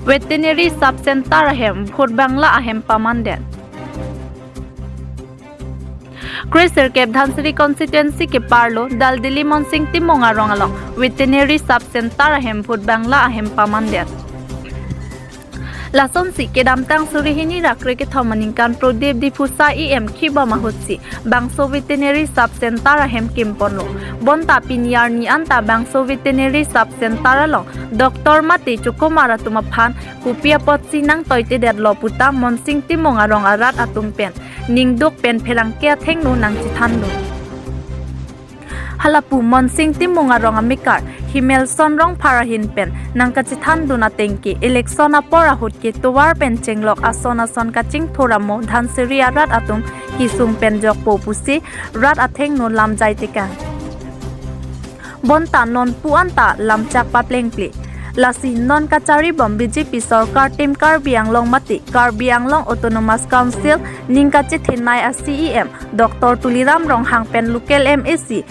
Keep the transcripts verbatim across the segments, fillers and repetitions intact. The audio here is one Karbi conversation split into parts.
Veterinary Sub Center ahem Bhut Bangla ahem pamandet. Kre sirkep Dhansiri constituency keparlo Daldili Monsing Timung arong along Veterinary Sub Center ahem Bhut Bangla ahem pamandet. Lasonsi kedamtang suri hini ra kre kethom aningkan Prodip Diphusa E M khibom ahutsi bangso Veterinary Sub Center ahem kimponlo. Bonta pini arni anta bangso Veterinary Sub Center along doctor mate chokomar atum aphan kopi apotsi nangtoitedetlo puta Monsing Timung arong arat atum pen ningduk pen pherangke athengno nangchethandun. Halapu Monsing Timung arong amekar Himelson Rongphar ahin pen nangkachethandun ateng ke election apor ahut ke tovar pen chenglok ason ason kachingthur amo Dhansiri arat atum kisung pen jokpo pusi rat athengno lamjai tekang. Bonta nonpu anta lamchak paplengple. Lasi non kacharibom B J P sorkar tim Karbi Anglong mate Karbi Anglong Autonomous Council ning kachethenei a C E M Doctor Tuliram Ronghang pen local M A C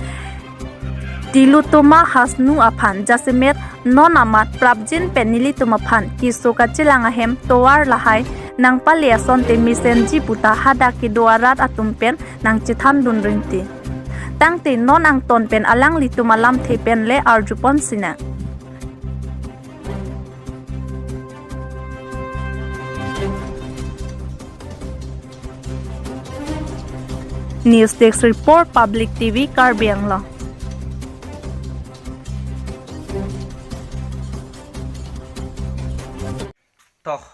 Tilottama Hasnu aphan jasemet non amat prapjin pen nelitum aphan keso kachelang ahem tovar lahai nangpale asonte mesenji puta hadak kedo arat atum pen nangchethandun ringti. Tangte non angton pen alanglitum alamthe pen le arjupon sinang. News Desk Report, Public T V Karbi Anglong. Toh,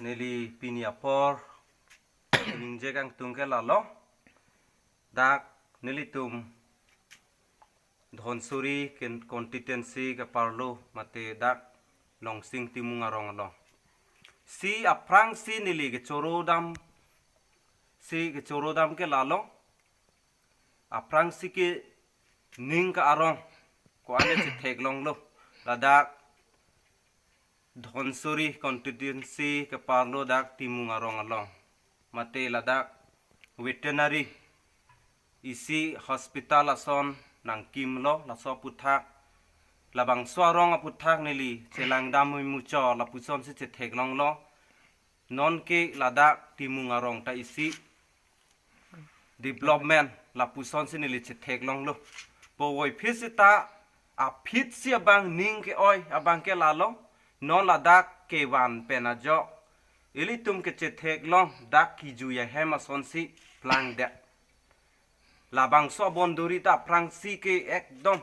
neli pini apor ningje kangtung ke lalo. Dak nelitum Dhansiri ken-, constituency keparlo mate dak Monsing Timung arong along. Si aphrangsi neli kechorodam, si kechorodam ke lalo. Aphrangsi ke ning ke arong ko-an le chetheklonglo. Ladak Dhansiri constituency keparlo dak Timung arong along. Mate ladak veterinary isi hospital ason nangkimlo laso aputhak. Labangso arong aputhak neli chelangdam mucho lapusonsi chetheklonglo. Non ke ladak Timung arong ta isi development lapusonsi neli chetheklonglo. Puvoiphit seta aphitsi abang ning ke-oi abang ke lalo, non ladak kevan pen ajok ilitum kechetheklong dak kijui ahem asonsi plangdet. Labangso boundary ta aphrangsi ke ekdom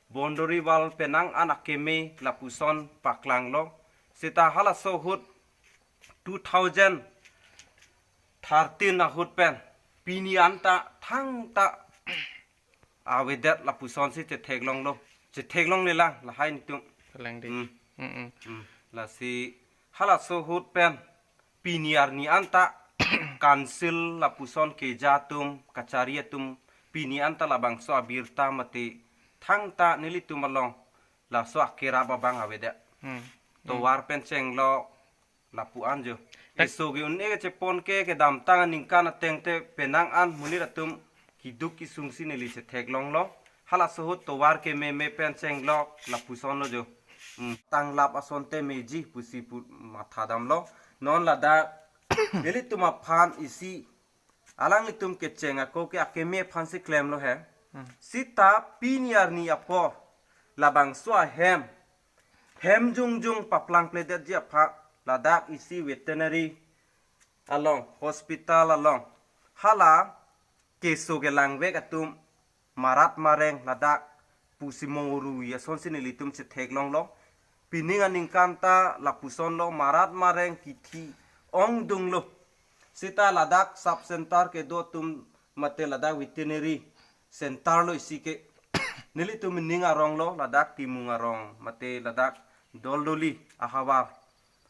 boundary wall penang an akeme lapuson paklanglo. Seta halaso ahut two thousand thirteen ahut pen pini anta thangta avedet lapusonsi chetheklonglo. Chetheklonglelang lahai nelitum. Kalang di. Hmm. Mm-mm. Hmm. Lasi halaso ahut pen pini arni anta council lapuson keja atum, kachari atum, pini anta labangso abirta mate thangta nelitum along laso akerap abang avedet. Hmm. Tovar pen chenglok lapu-an jo. Tak. Keso ke-un-e kechepon ke kedamtang aningkan ateng te penang an monit atum keduk kesungsi neli chetheklonglo. Halaso ahut tovar kememe pen chenglok lapusonlo jo. Hmm. Tanglap asonte meji pusi pu mathadamlo. Non ladak nelitum aphan isi alanglitum kecheng ako ke akeme aphansi klemlo he. Hmm. Seta pini arni apor labangso ahem hem jongjong paplangpledetji aphan ladak isi veterinary along, hospital along, hala keso kelangvek atum marat mareng ladak pusi mongurui asonsi nelitum chetheklonglo. Pining aningkan ta lapusonlo, marat mareng kithi ongdunglo. Seta ladak sub center kedo atum mate ladak veterinary center lo isi ke. Nelitum ning aronglo, ladak Timung arong mate ladak Doldoli ahavar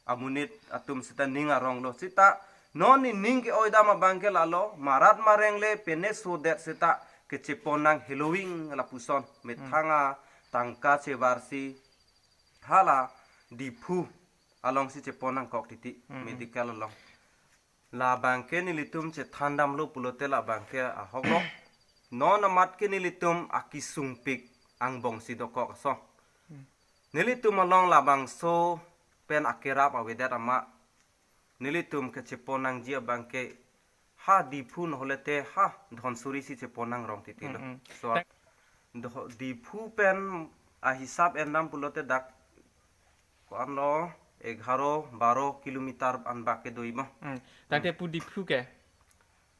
amonit atum seta ning aronglo. Seta non nening ke-oidam abang ke lalo, marat mareng le pine sodet seta kechepon nang heloving lapuson. Hmm. Methang atangka chevarsi hala Diphu alongsi chepon nangkok titi. Hmm. Medical along. Labang ke nelitum chethandamlo pulote labang ke ahoklo. Non amat ke nelitum akesungpik angbongsi dokok ason. Hmm. Nelitum along labangso pen akerap avedet amat, nelitum kechepon nangji abangke ha Diphu nohole te ha Dhansiri si chepon nangrong titi lo. Mm, mm. So, Tang- Dho- Diphu pen ahisap endam pulote dak ko-an lo, egharo baro kilometer an bak ke do-i mo. Mm. Tangte pu Diphu ke?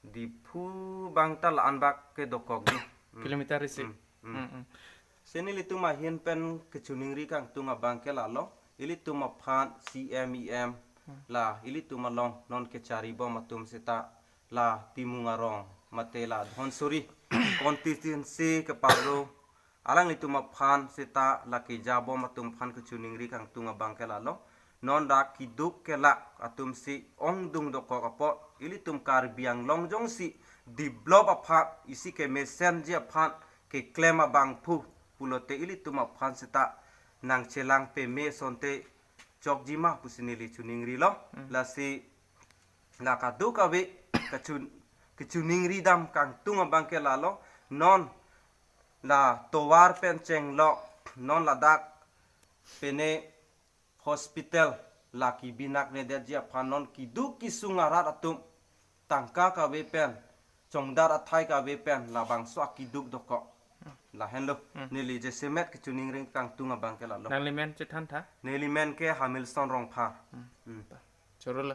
Diphu abang ta la-an bak ke dokok di. Mm. Kilometer isi. Mm, mm. Mm, mm. Si nelitum ahin pen kechiningri kangtung abangke lalo, ilitum aphan C M, E M, Hmm. la ilitum along non kechari bom atum seta la Timung arong mate la Dhansiri constituency kepado alanglitum aphan seta la keja bom atum aphan kechiningri kangtung abangke lalo, non dak keduk kelak atum si ongdung dokok apot, ilitum Karbi Anglong jongsi develop aphan, isi kemesenji aphan keklem abangphu pulote ilitum aphan seta nangchelang peme asonte chokji ma pusi neli chiningrilo. Hmm. Lasi la kadokave kechun- kechiningri dam kangtung abangke lalo, non la tovar pen chenglok, non ladak pene hospital la kebi naknedetji aphan non keduk kesung arat atum tangka kave pen, chongdat athai kave pen labangso akeduk dokok. Lahenlo. Hmm. Neli jasemet kechiningri kangtung abangke lalo. Nangli men chethan tha? Neli men ke Hamilson Rongphar. Hmm. Hmm. Chorolo.